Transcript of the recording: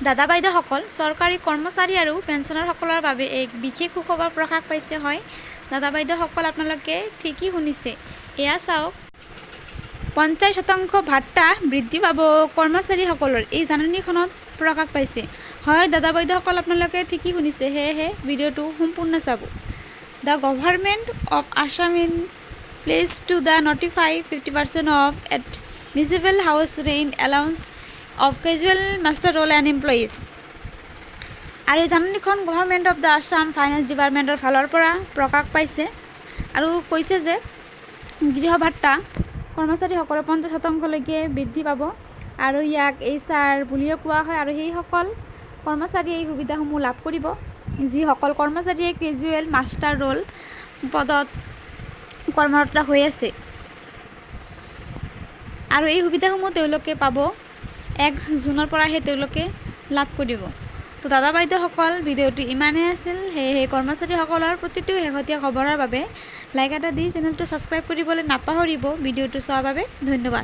দাদা বাইদেউসকল, চৰকাৰী কৰ্মচাৰী আৰু পেঞ্চনাৰসকলৰ বাবে এক বিশেষ সুখবৰ প্ৰকাশ পাইছে। হয় দাদা বাইদেউসকল, আপোনালোকে ঠিকেই শুনিছে। এয়া চাওক, 50% ভাত্তা বৃদ্ধি পাব কৰ্মচাৰীসকলৰ, এই জাননীখনত প্ৰকাশ পাইছে। হয় দাদা বাইদেউসকল, আপোনালোকে ঠিকেই শুনিছে। সেয়েহে ভিডিঅ'টো সম্পূৰ্ণ চাব। The Government of Assam is pleased to the notify 50% of admissible house rent allowance of casual muster roll and employees. আৰু এই জাননীখন Government of the Assam, Finance ডিপাৰ্টমেণ্টৰ ফালৰ পৰা প্ৰকাশ পাইছে আৰু কৈছে যে গৃহ ভাত্তা কৰ্মচাৰীসকলৰ 50 শতাংশলৈকে বৃদ্ধি পাব আৰু ইয়াক এইচ আৰ বুলিও কোৱা হয়। আৰু সেইসকল কৰ্মচাৰীয়ে এই সুবিধাসমূহ লাভ কৰিব, যিসকল কৰ্মচাৰীয়ে কেজুৱেল মাষ্টাৰ ৰোল পদত কৰ্মৰত হৈ আছে। আৰু এই সুবিধাসমূহ তেওঁলোকে পাব, 1 জুনৰ পৰাহে তেওঁলোকে লাভ কৰিব। তো দাদা বাইদেউসকল, ভিডিঅ'টো ইমানেই আছিল। সেয়েহে কৰ্মচাৰীসকলৰ প্ৰতিটো শেহতীয়া খবৰৰ বাবে লাইক এটা দি চেনেলটো ছাবস্ক্ৰাইব কৰিবলৈ নাপাহৰিব। ভিডিঅ'টো চোৱাৰ বাবে ধন্যবাদ।